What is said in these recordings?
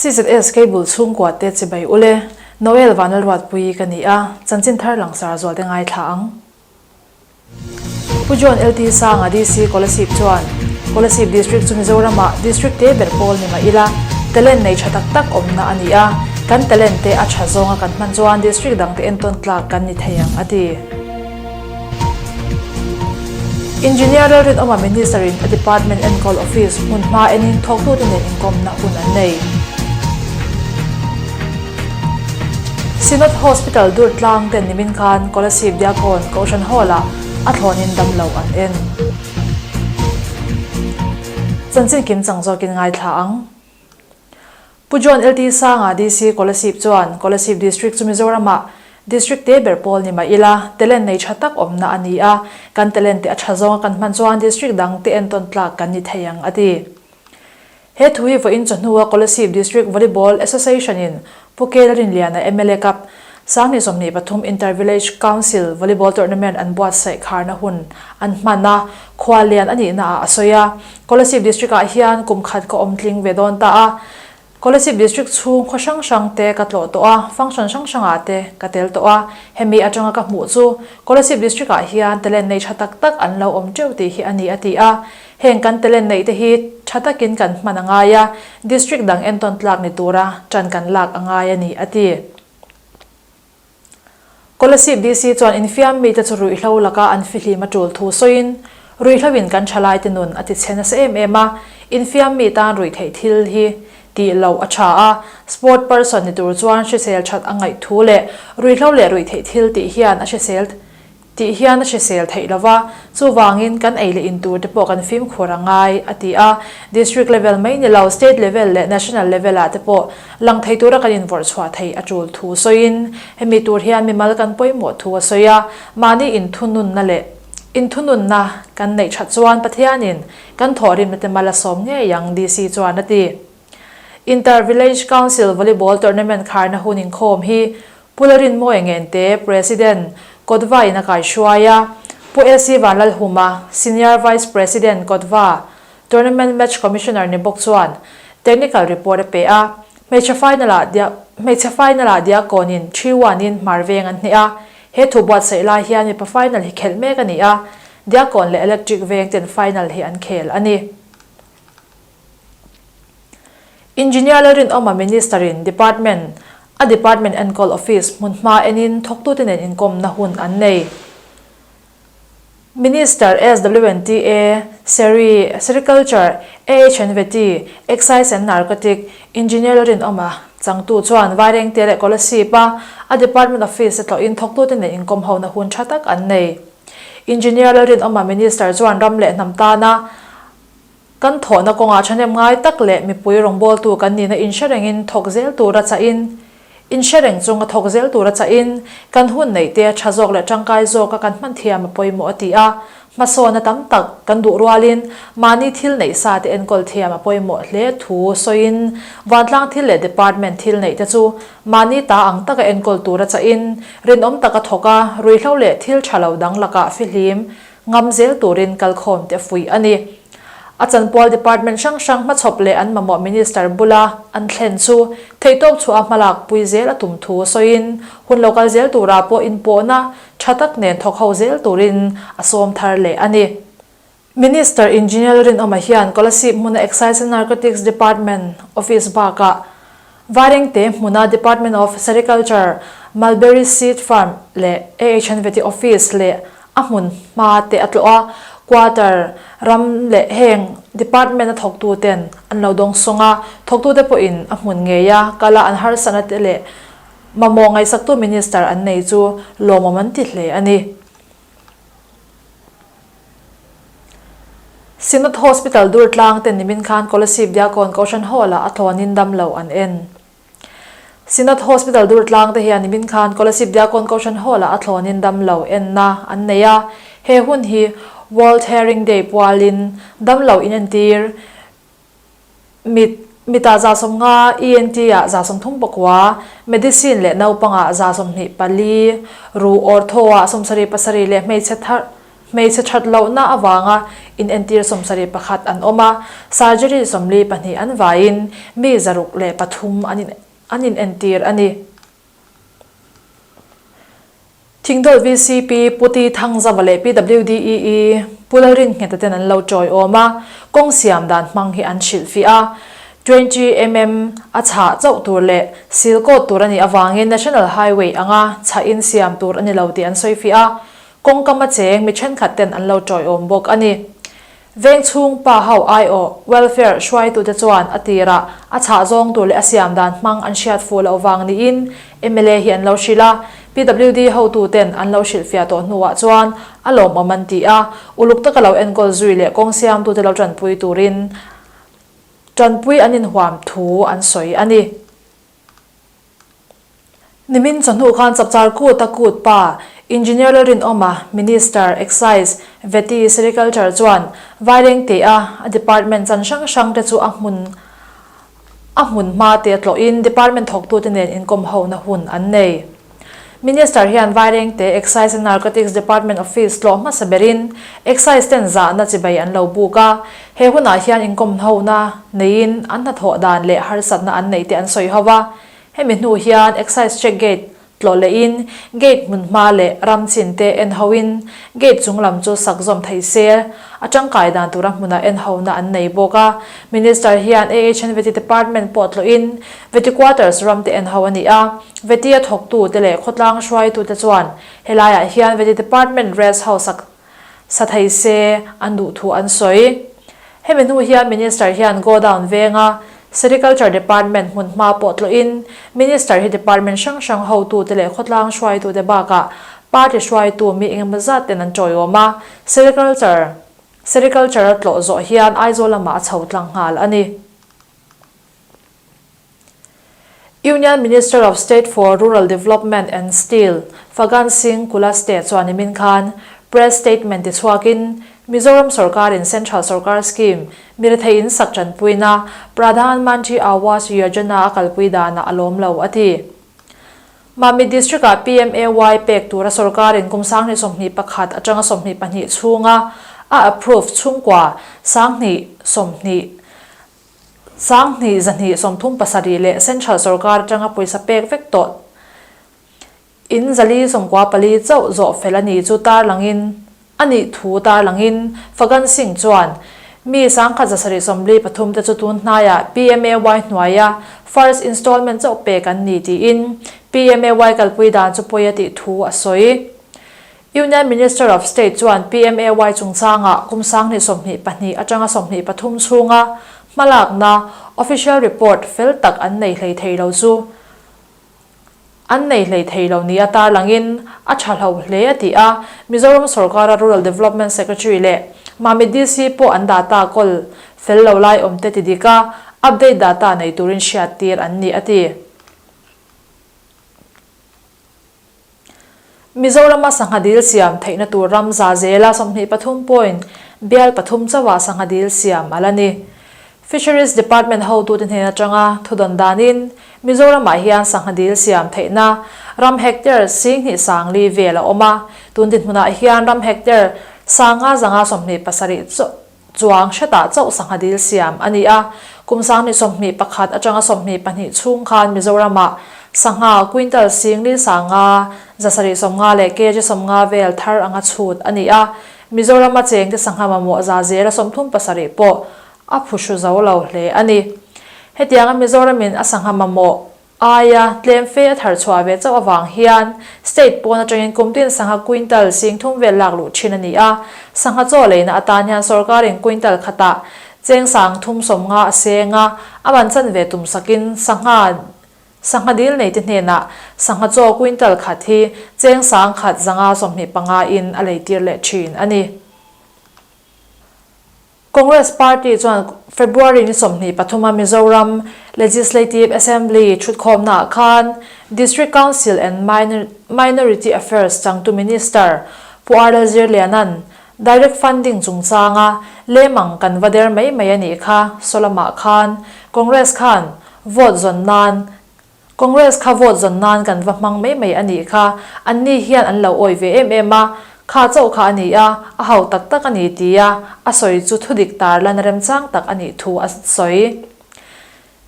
CZS Cable chhungkua te chibai ule, Noel Vanlalruatpuii ka ni a, chanchin thar langsar zualte ngaithla ang. Pu John LT Sanga DC Kolasib chuan, Kolasib District chu Mizoramah District te ber pawl ni mah ila, talent nei tha tak tak awmna a ni a, kan talent te a tha zawnga kan hman chuan District dangte entawn tlak kan ni thei ang, a ti. Engineer Lalrinawma Minister in a Department enkawl Office hmun hma enin thawktute nen inkawmna hun an nei. Synod Hospital Durtlang ten nimin khan Kolasib Diakhawn Kohhran Hall ah a thlawnin damlo an en. Chanchin kim chang zawkin ngaithla ang. Pu John LT Sanga DC Kolasib chuan Kolasib District chu Mizoramah District te ber pawl ni mah ila, talent nei tha tak awmna a ni a, kan talent te a tha zawnga kan hman chuan District dang te entawn tlak kan ni thei ang, a ti. He thu hi vawiin chawhnua Kolasib District Volleyball Association in Pu K Lalrinliana mla Cup 2023 Inter Village Council Volleyball Tournament an buatsaih kharna hun an hman a, khua lian a nihna ah a sawi a. Kolasib District ah hian kum khat ka awm tling ve dawn ta a. Kolasib District chhung khaw hrang hrang te ka tlawh tawh a, function hrang hrang ah te ka tel tawh a. Hemi atanga ka hmuh chu Kolasib District ah hian talent nei tha tak tak an lo awm teuh tih hi a ni a ti a. Heng kan talent neih te hi tha takin kan hman a ngai a, District dang entawn tlak ni tura tan kan lak a ngai a ni, a ti. Kolasib DC chuan infiam mite chu ruihhlo laka an fihlim a tul thu sawiin, Ruihhlo in kan thalaite nun a tichhe nasa em em a, infiam mi tan ruih theih thil hi tih loh a tha a, sport person ni tur chuan hrisel that a ngaih thu leh ruihhlo leh ruih theih thil tih hian a hrisel Tih hian a hrisel theih lo va, chuvangin kan ei leh in tur te pawh kan fimkhur a ngai, a ti a. District level mai ni lo, state level leh national level ah te pawh lang thei tura kan invawrh chhuah theih a tul thu sawiin, hemi tur hian mimal kan pawimawh thu a sawi a. Mahni inthununna leh inthununna kan neih that chuan Pathianin kan thawhrimna te mal a sawm ngei ang, DC chuan a ti. Inter Village Council Volleyball Tournament kharna hun inkhawm hi Pu Larinmawia Ngente, President, Kawtva in a kaihruai a, Pu LC Vanlalhuma, Senior Vice President, Kawtva, Tournament Match Commissioner ni bawk chuan Technical Report a pe a, hmeichhe final ah hmeichhe final ah Diakon in 3-1 in Hmar Veng an hneh a, he thu buatsaih lai hian mipa final hi khelh mek a ni a, Diakon leh Electric Veng ten final hi an khel a ni. Engineer Lalrinawma Minister in Department a Department enkawl Office hmunhma enin thawktute nen inkawmna hun an nei. Minister SWNTA, Seri, Sericulture, AHNVT, Excise and Narcotic, Engineer Lalrinawma changtu chuan Vairengte leh Kolasib a a Department Office a tlawhin thawktute nen inkawm hona hun tha tak an nei. Engineer Lalrinawma Minister chuan ram leh hnam tana Kan thawhna kawngah thahnem ngai tak leh mipui rawngbawltu kan nihna inhre rengin thawk zel tura chahin, inhre reng chunga thawk zel tura chahin, kan hun neih te tha zawk leh tangkai zawka kan hman thiam a pawimawh a ti a. Hmasawnna tam tak kan duh rualin mahni thil neih sa te enkawl thiam a pawimawh hle thu sawiin vantlang thil leh department thil neih te chu mahni ta ang taka enkawl tura chahin rinawm taka thawk a, ruihhlo leh thil tha lo dang lakah fihlim ngam zel turin kalkhawm te fuih a ni. A chanpual department hrang hrang hmachhawp leh an mamawh minister bula an thlen chu theihtawp chhuah a hmalak pui zel a tum thu sawiin hun lo kal zel turah pawh inpawhna tha tak nen thawk ho zel turin a sawm thar leh a ni. Minister Engineer Lalrinawma hian Kolasib hmuna Excise and Narcotics Department office bakah Vairengte hmuna Department of Sericulture, Mulberry Seed Farm leh AHNVT Office leh a hmun hma te a tlawh a, quarter ram leh heng department a thawktu ten an lo dawng sawng a, thawktute pawhin a hmun ngei a kal a an harsatna te leh mamawh ngaihsaktu Minister an nei chu lawmawm an ti hle a ni. Synod Hospital Durtlang ten nimin khan Kolasib Diakon Kohhran Hall ah a thlawnin damlo an en. Synod Hospital Durtlang te hian nimin khan Kolasib Diakon Kohhran Hall ah a thlawnin damlo enna an nei a, he hun hi World Hearing Day pualin damlo inentir Mit, Mitah 150, ENT-ah 139, Medicine leh naupangah 124, Ruh, Ortho-ah 77 leh hmeichhe thar, Hmeichhe that lohna avanga inentir 71 an awm a, surgery 42 an vaiin mi 103 an inentir a ni. Thingdawlh VCP Pu Ti Thangzava leh PWDEE Pu Lalrinnghet-a ten an lo tawiawm a, kawng siam dan hmang hi an hrilhfiah a. 20 mm a chhah chauh tur leh sil kawt tur a nih avangin National Highway anga chhahin siam tur a ni lo tih an sawifiah a, kawngkam a cheng mi thenkhat ten an lo tawiawm bawk a ni. Veng chhung pa ho aiawh welfare hruaitute chuan a tirah a chhah zawng tur leh a siam dan hmang an hriat fuh loh vang niin mla hi an lo hrilh a, PWD hotuten an lo hrilhfiah tawh hnuah chuan a lawmawm an ti a, uluk taka lo enkawl zui leh kawng siamtute lo tanpui turin tanpui an inhuam thu an sawi a ni. Nimin chawhnu khan Chapchar Kut a kut pa, Engineer Lalrinawma, Minister, Excise, Vety, Sericulture chuan Vairengte a a department chan hrang hrang te chu a hmun a hmun hma te tlawhin department thawktute nen inkawm hona hun an nei. Minister hian Vairengte Excise and Narcotics Department Office tlawh hmasa berin Excise ten zahna chibai an lo buk a, he hunah hian inkawm hona neiin an hnathawh dan leh harsatna an neih te an sawi ho a. Hemi hnu hian Excise Check Gate tlawh lehin gate hmun hma leh ram chin te en hoin gate chung lam chu sak zawm thei se a tangkai dan tura hmunah en hona an nei bawk a. Minister hian AHN Vety Department pawh tlawhin Vety Quarters ram te en ho a ni a. Vety a thawktu te leh khawtlang hruaitu te chuan helaiah hian Vety Department Rest House sak sa thei se an duh thu an sawi. Hemi hnu hian Minister hian Godown venga Sericulture Department hmun hma pawh tlawhin Minister hi Department hrang hrang hotute leh khawtlang hruaitute bakah Party hruaitu mi engemaw zat ten an tawiawm a, Sericulture Sericulture a tlawh zawh hian Aizawl lamah a chho tlang nghal a ni. Union Minister of State for Rural Development and Steel, Fagan Singh Kulaste chuan nimin khan press statement tichhuakin Mizoram sorkarin Central sorkar scheme mirethei in sak tanpuina Pradhan Mantri Awas Yojana a kalpui danah a lawm lo a ti. Mamit District-ah PMAY pek tura sorkarin kum 2021 atanga 22 chhunga a approve chhungkua 2020 2237 leh Central sorkar atanga pawisa pek vek tawh in 494 chauh zawh fel a ni chu tarlangin a nih thu tarlangin Fagan Singh chuan mi 1773 te chu tun hnaiah PMAY hnuaia first installment chauh pek an ni tiin PMAY kalpui dan chu pawi a tih thu a sawi. Union Minister of State chuan PMAY chungchangah kum 2022 atanga 23 chhunga hmalakna official report fel tak an nei hlei thei lo chu an nei hlei thei lo nia tarlangin a tha hlo hle a ti a. Mizoram sorkara Rural Development Secretary leh Mamit DC pawh an data kawl fel lo lai awmte ti dik a, update data nei turin hriattir an ni a ti. Mizorama sangha dil siam theihna tur ram za zela 23 point bial pathum chauhah sangha dil siam a la ni. Fisheries Department hotute hnen atanga thudawn danin Mizoramah hian sangha dil siam theihna ram hectare 24,000 vel a awm a, tun dinhmunah hian ram hectare 5,527 chauh Chuang hretah chauh sangha dil siam a ni a, kum 2021 atanga 22 chhung khan Mizoramah sangha quintal 4,500, 750 leh kg 50 vel thar anga chhut a ni a, Mizorama chengte sangha mamawh za zela 37 pawh a phuhru zo lo hle a ni. Hetianga Mizoramin a sangha mamawh Aia tlem fe a thar chhuah ve chauh avang hian state pawn atangin kum tin sangha quintal 3000 vel lak luh thin a ni a. Sangha chaw leina atan hian sorkarin quintal khatah cheng 350 a seng a, a man chanve tum sakin sangha sangha dil neite hnenah sangha chaw quintal khat hi cheng 1,125 in a leitir leh thin a ni. Congress Party chuan February ni 23 a Mizoram Legislative Assembly thutkhawmnaah khan District Council and Minority Affairs changtu Minister Pu R Lalzirliana'n Direct Funding chungchanga lemang kan va der mai mai a nih kha saw lamah khan Congress khan vote zawn nan Congress kha vote zawn nan kan va hmang mai mai a nih kha, anni hian an lo awi ve em em a. Kha chauh kha a ni a, a ho tak tak a ni tia a sawi chu thudik tarlan remchang tak a nih thu a sawi.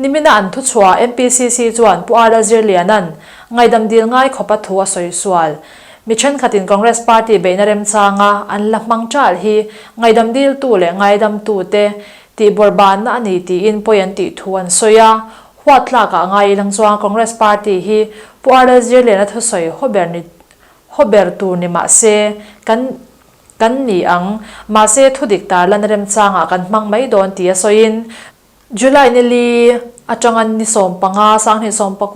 Nimina an thuchhuah MPCC chuan Pu Arla Zirliana'n ngaihdam dil ngai khawpa thu a sawi sual. Mi thenkhatin Congress party beihna remchanga an la hmang ṭalh hi ngaihdam diltu leh ngaidamtute tihbawrhbanna a ni tiin pawi an tih thu an sawi a. Huat tlakah ngai ilang chuan Congress party hi Pu Arla Zirliana thusawi haw ber ni haw ber tur ni mah se kan kan ni ang. Mahse thudik tarlan remchangah kan hmang mai dawn tia sawiin July ni li atanga ni 15, 2019,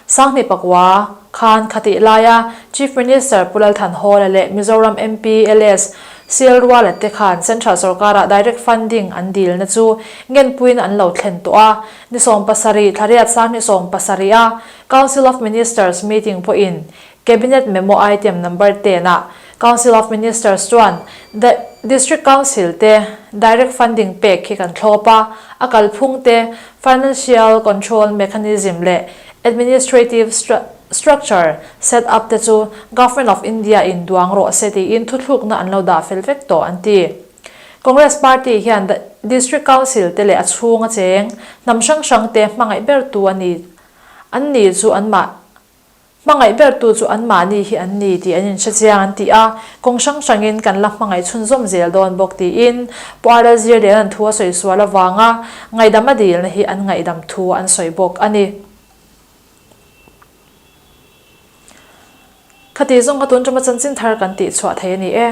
2009 khan khatih laia Chief Minister Pu Lal Thanhawla leh Mizoram MP LS Sial Ruala te khan Central sorkarah direct funding an dilna chu ngenpuiin an lo thlen tawh a. Ni 17 thlariat 2017 a Council of Ministers meeting pawhin Cabinet Memo Item Number 10 ah Council of Ministers chuan District Council te direct funding pek hi kan thlawp a, a kalphung te, financial control mechanism leh administrative structure set up te chu Government of India in duang rawh se tiin thuthlukna an lo dah fel vek tawh an ti. Congress Party hian District Council te leh a chhunga cheng hnam hrang hrang te hmangaih bertu a ni an ni chu anmah Hmangaih bertu chu anmahni hi an ni tih an inhre chiang an ti a, kawng hrang hrangin kan la hmangaih chhunzawm zel dawn bawk tiin Pu Arel Zirliana'n thu a sawi sual avanga ngaihdam a dilna hi an ngaihdam thu an sawi bawk a ni. Khati zawng kha tun tuma chanchin thar kan tih chhuah thei a ni e.